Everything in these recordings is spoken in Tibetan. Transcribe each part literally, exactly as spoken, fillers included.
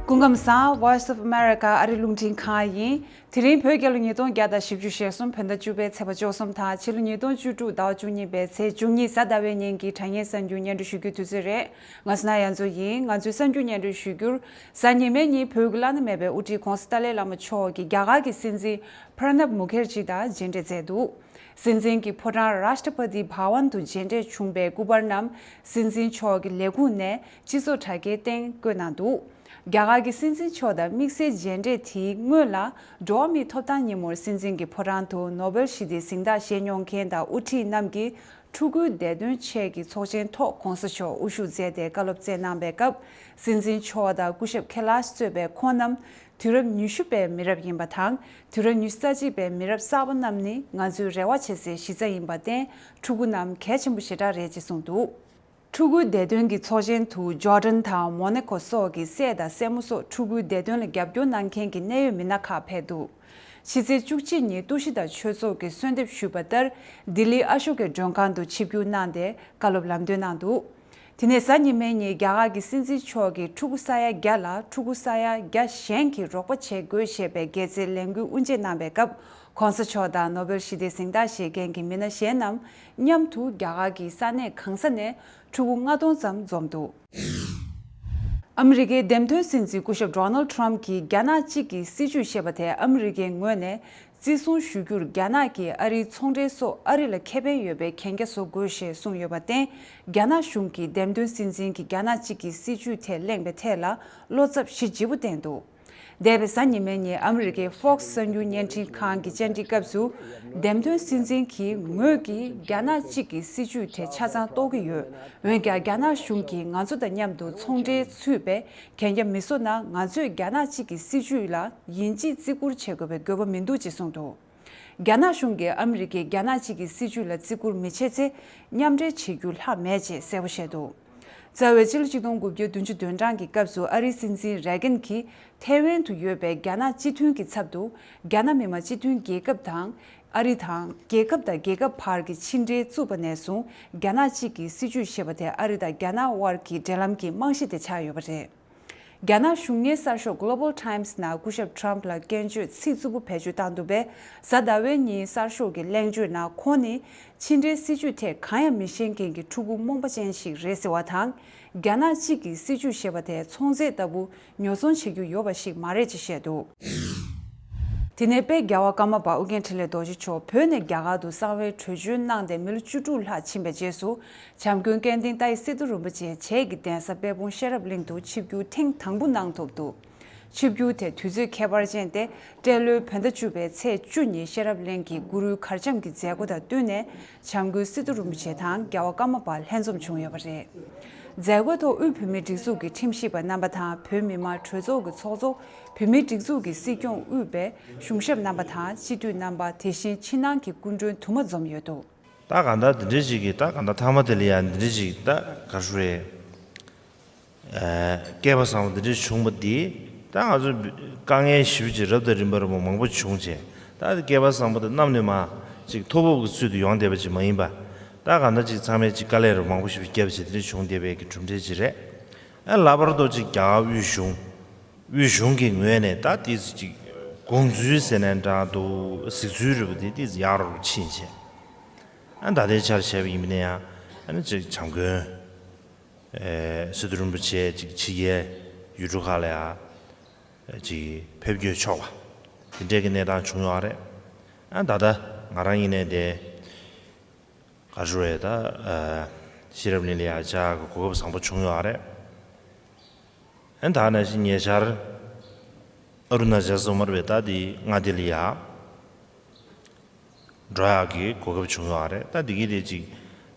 སྐུ་ཁམས་བཟང་། Voice of America ཨ་རི་རླུང་འཕྲིན་ཁང་ཡིན། དེ་རིང་བོད་རྒྱལ་ལོ་ཉིས་སྟོང་བརྒྱ་དང་བཞི་བཅུ་ཞེ་གསུམ་བོད་ཟླ་བཅུ་པའི་ཚེས་པ་བཅུ་གསུམ་དང་ཕྱི་ལོ་ཉིས་སྟོང་བཅུ་དྲུག་ཟླ་བ་བཅུ་གཉིས་པའི་ཚེས་བཅུ་གཉིས་གཟའ་ཟླ་བའི་ཉིན་གྱི་དྲ་བརྙན་གསར་འགྱུར་སྙན་སྒྲོན་ཞུ་རྒྱུའི་དུས་ཚོད་རེད། ང་སུ་ན་ཡ་མཚོ་ཡིན། ང་ཚོའི་གསར་འགྱུར་སྙན་སྒྲོན་ཞུ་རྒྱུར། གཟའ་ཉི་མའི་ཉིན་བོད་ཀྱི་བླ་ན་མེད་པའི་དབུ་ཁྲིད་༧གོང་ས་ཏཱ་ལའི་བླ་མ་མཆོག་གིས་རྒྱ་གར་གྱི་སྲིད་འཛིན་པྲ་ནབ་མུ་ཁེར་ཇི་དང་མཇལ་འཕྲད་མཛད་འདུག། སྲིད་འཛིན་གྱི་ཕོ་བྲང་Rashtrapati Bhavan དུ་མཇལ་འཕྲད་བྱུང་བའི་སྐུ་པར་རྣམས་སྲིད་འཛིན་མཆོག་གི་ལས་ཁུངས་ནས་སྤྱི་ཚོགས་དྲ་རྒྱའི་སྟེང་བཀོད་གནང་འདུག། རྒྱ་གར་གྱི་སྲིད་འཛིན་མཆོག་དང་དམིགས་བསལ་མཇལ་འཕྲད་དེའི་སྔོན་ལ། འགྲོ་བ་མིའི་ཐོབ་ཐང་ཉིན་མོར་སྲིད་འཛིན་གྱི་ཕོ་བྲང་དུ་ནོ་བེལ་ཞི་བདེའི་གཟེངས་རྟགས་བཞེས་མྱོང་མཁན་དང་དབུ་ཁྲིད་རྣམས་ཀྱིས་ཕྲུ་གུའི་བདེ་དོན་ཆེད་ཀྱི་ཚོགས་ཆེན་ཐོག་༧གོང་ས་མཆོག་དབུ་བཞུགས་མཛད་དེ་བཀའ་སློབ་སྩལ་གནང་པའི་སྐབས། སྲིད་འཛིན་མཆོག་དང་སྐུ་ཞབས་ཁེ་ལཱཤ་གཙོས་པའི་ཁོང་རྣམས། དུས་རབས་ཉི་ཤུ་པའི་མི་རབས་ཡིན་པ་དང་། དུས་རབས་ཉི་ཤུ་རྩ་གཅིག་པའི་མི་རབས་གསར་པ་རྣམས་ནི་ང་ཚོའི་རེ་བ་བྱེད་སའི་གཞི་རྩ་ཡིན་པར་བརྟེན། ཕྲུ་གུ་རྣམས་གལ་ཆེན་པོ་ཞེ་དྲག་རེད་ཅེས་གསུངས་འདུག། ཕྲུ་གུའི་བདེ་དོན་གྱི་ཚོགས་ཆེན་དུ་ཇོར་ཌན་དང་མོ་ནེ་ཀོ་སོགས་ཀྱི་སྲས་དང་སྲས་མོ་སོགས་ཕྲུ་གུའི་བདེ་དོན་ལ་རྒྱབ་སྐྱོར་གནང་མཁན་གྱི་གནད་ཡོད་མི་སྣ་ཁག་ཕེབས་འདུག། ཕྱི་ཚེས་བཅུ་གཅིག་ཉིན་ཏུའུ་ཧྲི་དང་ཆོས་ཚོགས་ཀྱིས་གསོལ་འདེབས་ཞུས་པ་ལྟར། ལྡི་ལིའི་ཨ་ཤོ་ཀའི་མགྲོན་ཁང་དུ་ཆིབས་བསྒྱུར་གནང་སྟེ་བཀའ་སློབ་ལམ་སྟོན་གནང་འདུག། དེ་ནས་གཟའ་ཉི་མའི་ཉིན་རྒྱ་གར་གྱི་སྲིད་འཛིན་མཆོག་གིས་ཕྲུ་གུ་ས་ཡ་བརྒྱ་ལ་ཕྲུ་གུ་ས་ཡ་བརྒྱ་གཞན་གྱིས་རོགས་པ་བྱེད་དགོས་ཞེས་པའི་དགེ་མཚན་ལས་འགུལ་དབུ་འབྱེད་གནང་པའི་སྐབས། ༸གོང་ས་མཆོག་དང་ནོ་བེལ་ཞི་བདེའི་གཟེངས་རྟགས་བཞེས་མཁན་གྱི་མི་སྣ་གཞན་རྣམས་མཉམ་དུ་རྒྱ་གར་གྱི་ས་གནས་གང་ས་ནས་ཕྲུ་གུ་ལྔ་སྟོང་ཙམ་འཛོམས་འདུག། ཨ་མི་རི་ཀའི་འདེམས་ཐོན་སྲིད་འཛིན་སྐུ་ཞབས་Donald Trump གྱིས་རྒྱ་ནག་གཅིག་གི་སྲིད་ཇུས་ཞེས་པ་དེ་ཨ་མི་རི་ཀའི་ངོས་ནས་བརྩི་སྲུང་ཞུ་རྒྱུར་རྒྱ་ནག་གིས་ཨ་རིའི་ཚོང་འབྲེལ་སོགས་ཨ་རི་ལ་ཁེ་ཕན་ཡོད་པའི་གན་རྒྱ་བཟོ་དགོས་ཞེས་གསུངས་ཡོད་པར་བརྟེན། རྒྱ་ནག་གཞུང་གིས་འདེམས་ཐོན་སྲིད་འཛིན་གྱིས་རྒྱ་ནག་གཅིག་གི་སྲིད་ཇུས་ཐད་གླེང་བའི་ཐད་ལ་བློ་འཚབ་ཞེ་ལྗིད་པོ་བསྟན་འདུག། འདས་པའི་གཟའ་ཉི་མའི་ཉིན་ཨ་མི་རི་ཀའི་Fox གསར་འགྱུར་བརྙན་འཕྲིན་ཁང་གི་བཅར་འདྲི་སྐབས་སུ། འདེམས་ཐོན་སྲིད་འཛིན་གྱིས་ངོས་ཀྱིས་རྒྱ་ནག་གཅིག་གི་སྲིད་ཇུས་དེ་ཆ་ཚང་རྟོགས་ཀྱི་ཡོད། འོན་ཀྱང་རྒྱ་ནག་གཞུང་གིས་ང་ཚོ་དང་མཉམ་དུ་ཚོང་འབྲེལ་ཚུད་པའི་གན་རྒྱ་མི་བཟོ་ན་ང་ཚོས་རྒྱ་ནག་གཅིག་གི་སྲིད་ཇུས་ལ་ཡིན་གཅིག་བརྩི་བཀུར་བྱེད་དགོས་པའི་དགོས་པ་མི་འདུག་ཅེས་གསུངས་འདུག། རྒྱ་ནག་གཞུང་གིས་ཨ་མི་རི་ཀས་རྒྱ་ནག་གཅིག་གི་སྲིད་ཇུས་ལ་བརྩི་བཀུར་མི་བྱེད་ཚེ། མཉམ་འབྲེལ་བྱེད་རྒྱུ་ལྷག་མེད་ཅེས་གསལ་པོ་བཤད་འདུག། རྩ་བའི་ཕྱི་ལོ་ཆིག་སྟོང་དགུ་བརྒྱ་བདུན་ཅུ་དོན་གྲངས་ཀྱི་སྐབས་སུ་ཨ་རིའི་སྲིད་འཛིན་རེ་གན་གྱིས་ཐའེ་ཝན་དུ་ཡོད་པའི་རྒྱ་ནག་སྤྱི་མཐུན་གྱི་ཚབ་ཏུ། རྒྱ་ནག་མི་དམངས་སྤྱི་མཐུན་རྒྱལ་ཁབ་དང་། ཨ་རི་དང་། རྒྱལ་ཁབ་དང་རྒྱལ་ཁབ་བར་གྱི་ཕྱི་འབྲེལ་བཙུགས་པ་ནས་བཟུང་། རྒྱ་ནག་གཅིག་གི་སྲིད་ཇུས་ཞེས་པ་དེ་ཨ་རི་དང་རྒྱ་ནག་དབར་གྱི་འབྲེལ་ལམ་གྱི་རྨང་གཞི་དེ་ཆགས་ཡོད་པ་རེད། རྒྱ་ནག་གཞུང་གཉེར་གསར་ཤོག་Global Times ནང་སྐུ་ཞབས་Trump ལ་སྐྱོན་བརྗོད་ཚིག་རྩུབ་པོ་བེད་སྤྱོད་བཏང་འདུག་པས། གཟའ་ཟླ་བའི་ཉིན་གསར་ཤོག་གི་གླེང་བརྗོད་ནང་ཁོང་ནི་ཕྱི་འབྲེལ་སྲིད་ཇུས་ཐད་གང་ཡང་མི་ཤེས་མཁན་གྱི་ཕྲུ་གུ་རྨོངས་པ་ཅན་ཞིག་རེད་ཟེར་བ་དང་། རྒྱ་ནག་གཅིག་གི་སྲིད་ཇུས་ཞེས་པ་དེ་ཚོང་རྫས་ལྟ་བུ་ཉོ་ཚོང་བྱེད་རྒྱུ་ཡོད་པ་ཞིག་མ་རེད་ཅེས་བཤད་འདུག། དེ་ནས་དཔལ་རྒྱལ་བ་ཀརྨ་པ་ཨོ་རྒྱན་འཕྲིན་ལས་རྡོ་རྗེ་མཆོག་བོད་ནས་རྒྱ་གར་དུ་གསང་བའི་བྲོས་བྱོལ་གནང་སྟེ་མི་ལོ་བཅུ་དྲུག་ལྷག་ཕྱིན་པའི་རྗེས་སུ། བྱམས་མགོན་སྐལ་ལྡན་ཏཱའི་སི་ཏུ་རིན་པོ་ཆེ་བྱེས་ཀྱི་གདན་ས་དཔལ་སྤུངས་ཤེས་རབ་གླིང་དུ་ཆིབས་བསྒྱུར་ཐེངས་དང་པོ་གནང་ཐུབ་འདུག། ཆིབས་བསྒྱུར་དེ་དུས་ཚོད་ཁྱད་པར་ཅན་ཏེ། སྤྲེལ་ལོའི་བོད་ཟླ་བཅུ་པའི་ཚེས་བཅུ་ཉིན་ཤེས་རབ་གླིང་གི་གུ་རུའི་གར་འཆམ་གྱི་མཛད་སྒོ་དང་བསྟུན་ནས། བྱམས་མགོན་སི་ཏུ་རིན་པོ་ཆེ་དང་རྒྱལ་བ་ཀརྨ་པ་ལྷན་འཛོམས་བྱུང་ཡོད་པ་རེད། མཛད་སྒོའི་ཐོག་དབུས་བོད་མིའི་སྒྲིག་འཛུགས་ཀྱི་ཁྲིམས་ཞིབ་པ་རྣམ་པ་དང་བོད་མི་མང་གྲོས་ཚོགས་ཀྱི་ཚོགས་གཙོ། བོད་མིའི་སྒྲིག་འཛུགས་ཀྱི་སྲིད་སྐྱོང་དབུས་པའི་གཞུང་ཞབས་རྣམ་པ་དང་སྤྱི་འཐུས་རྣམ་པ། དེ་བཞིན་ཕྱི་ནང་གི་སྐུ་མགྲོན་དུ་མ་འཛོམས་ཡོད་འདུག། ད་གང་ལྟར་འདི་འདྲ་ཞིག་གིས་ད་གང་ལྟར་མཐའ་མ་དེ་ལ་ཡང་འདི་འདྲ་ཞིག་ད་ག་རེ་ཞུ་རེད། ཨ། སྐལ་པ་བཟང་པོ་འདི་འདྲ་བྱུང་བ་འདི་ད་ང་ཚོ་དཀའ་ངལ་ཞེ་པོ་ཅིག་རབ་དང་རིམ་པར་མང་པོ་བྱུང་བྱས། ད་སྐལ་པ་བཟང་པོ་དེ་གནམ་ནས་མར་ཅིག་ཐོབ་ཐོབ་ཀྱི་ཚུལ་དུ་ཡོང་བསྡད་པ་ཅིག་མ་ཡིན་པ། ད་གང་ལྟར་ཅིག་ཚང་མས་ཅིག་དཀའ་ལས་རུ་མང་པོ་ཞེ་པོ་ཅིག་བརྒྱབ་བྱས་དེ་འདྲ་བྱུང་བསྡད་པའི་གི་གྲུབ་འབྲས་ཅིག་རེད། ཨ། ལྷག་པར་དུ་ཅིག་རྒྱ་གར་དབུས་གཞུང་། དབུས་གཞུང་གི་ངོས་ནས་ད་དེ་ཅིག་དགོངས་ཚུལ་ཟེར་ནའི་འདྲ་འདུག། གཟིགས་ཚུལ་རེད་པ་དེ་ཏོག་ཙམ་ཡག་རུ་ཕྱིན་བྱས། ཨ། ད་ལྟའི་ཆར་བྱས་པ་ཡིན་པ་ན་ཡང་ཨ་ནི་ཅིག་བྱམས་མགོན། ཨེ། སི་ཏུ་རིན་པོ་ཆེ་ཅིག་ཕྱི་རྒྱལ་ཡུལ་གྲུ་ཁག་ལ་ཡང་ཅིག་ཕེབས་སྐྱོད་ཆོག་པ་དེ་འདྲའི་གི་གནས་སྟངས་བྱུང་ཡོད་རེད། ཨ། ད་ལྟ་ང་རང་ཡིན་ནའི་དེ་ག་རེ་ཞུ་རེད། ད་ཨ། ཤེས་རབ་གླིང་ལ་ཡར་བཅར་གི་གོ་སྐབས་བཟང་པོ་བྱུང་ཡོད་རེད། ཨ། ད་ནང་བཞིན་ཉེ་ཆར་ཨ་རུ་ན་ཅལ་སོག་མར་བའི་ད་དེ་མངའ་སྡེ་ལ་ཡར་འགྲོ་ཡག་གི་གོ་སྐབས་བྱུང་ཡོད་རེད། ད་འདི་གི་དེ་ཅིག་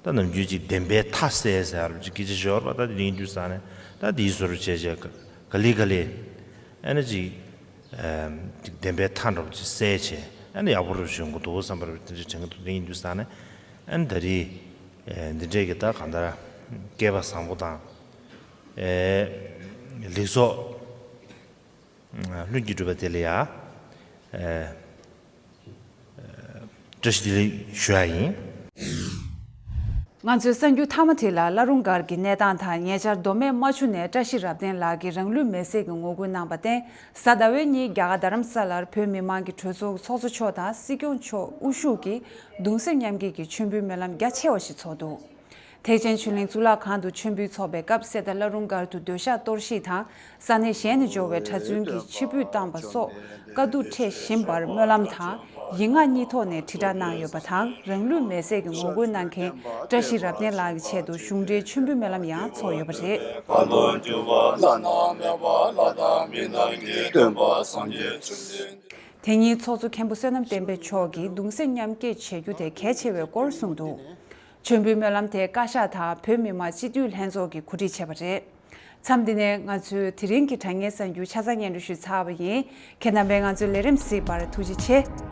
ད་ནམ་རྒྱུན་ཅིག་བདེན་པའི་མཐའ་གསལ་ཟེར་ཡག་ཅིག་སྐད་ཆ་ཤོར་བ། ད་དེ་རིང་དུས་ས་ནས་ད་དེའི་བཟོ་འདྲ་བྱས་བྱས་ག་ལེ་ག་ལེ་ཨ་ནི་ཅིག་ཨམ། ཅིག་བདེན་པའི་མཐའ་འདྲ་པོ་ཅིག་གསལ་བྱས་ཨ་ནི་ཡག་པོ་རུ་བྱུང་གི་འདུག་བསམ་པ་རུ་དེ་འདྲ་དྲན་གི་འདུག། དེ་རིང་དུས་ས་ནས་ཨ་ནི་ད་རེས་འདི་འདྲའི་གི་ད་གང་ལྟར་སྐལ་པ་བཟང་པོ་དང་། ཨེ། ལེགས་ཚོགས་ལྷུན་གྱིས་གྲུབ་པ་དེ་ལ་ཡ། ཨེ། བཀྲ་ཤིས་བདེ་ལེགས་ཞུ་ཡ་ཡིན། ང་ཚོའི་གསར་འགྱུར་མཐའ་མ་དེ་ལ། བླ་རུང་སྒར་གྱི་གནས་སྟངས་དང་། ཉེ་ཆར་མདོ་སྨད་རྨ་ཆུ་ནས་བཀྲ་ཤིས་རབ་བརྟན་ལགས་ཀྱིས་རང་ལུས་མེར་སྲེག་གི་ངོ་རྒོལ་གནང་བར་བརྟེན། གཟའ་ཟླ་བའི་ཉིན་རྒྱ་གར་རྡ་རམ་ས་ལར་བོད་མི་མང་གི་གྲོས་ཚོགས་ཚོགས་གཙོ་མཆོག་དང་སྲིད་སྐྱོང་མཆོག་དབུ་བཞུགས་ཀྱིས་གདུང་སེམས་མཉམ་སྐྱེད་ཀྱི་མཆོད་འབུལ་སྨོན་ལམ་རྒྱ་ཆེ་བ་ཞིག་ཚོགས་འདུག་ཐེག་ཆེན་ཆོས་གླིང་གཙུག་ལག་ཁང་དུ་མཆོད་འབུལ་ཚོགས་པའི་སྐབས། གསེར་རྟ་བླ་རུང་སྒར་དུ་སྡོད་ཤག་གཏོར་བཤིག་དང་། ས་གནས་གཞན་ནས་འབྱོར་བའི་གྲྭ་བཙུན་གྱིས་ཕྱིར་འབུད་བཏང་པ་སོགས་དཀའ་སྡུག་འཕྲད་བཞིན་པར་སྨོན་ལམ་དང་། ཡིག་ངག་གཉིས་ཐོག་ནས་དྲིལ་བསྒྲགས་གནང་ཡོད་པ་དང་། རང་ལུས་མེར་སྲེག་གི་ངོ་རྒོལ་གནང་མཁན་བཀྲ་ཤིས་རབ་བརྟན་ལགས་ཀྱི་ཆེད་དུ་གཞུང་འབྲེལ་མཆོད་འབུལ་སྨོན་ལམ་ཡང་ཚོགས་ཡོད་པ་རེད། དེ་ཉིན་ཚོགས་གཙོ་མཁན་པོ་བསོད་ནམས་བསྟན་འཕེལ་མཆོག་གིས་གདུང་སེམས་མཉམ་སྐྱེད་བྱེད་རྒྱུ་དེ་གལ་ཆེ་བའི་སྐོར་གསུངས་འདུག་མཆོད་འབུལ་སྨོན་ལམ་དེ་བཀའ་ཤག་དང་བོད་མི་མང་སྤྱི་འཐུས་ལྷན་ཚོགས་ཀྱིས་གོ་སྒྲིག་བྱས་པ་རེད། མཚམས་འདི་ནས་ང་ཚོའི་དེ་རིང་གི་དྲ་བརྙན་གསར་འགྱུར་ཆ་ཚང་སྙན་སྒྲོན་ཞུས་ཚར་བ་ཡིན། ཁྱེད་རྣམ་པས་ང་ཚོའི་ལས་རིམ་གཟིགས་པར་ཐུགས་རྗེ་ཆེ།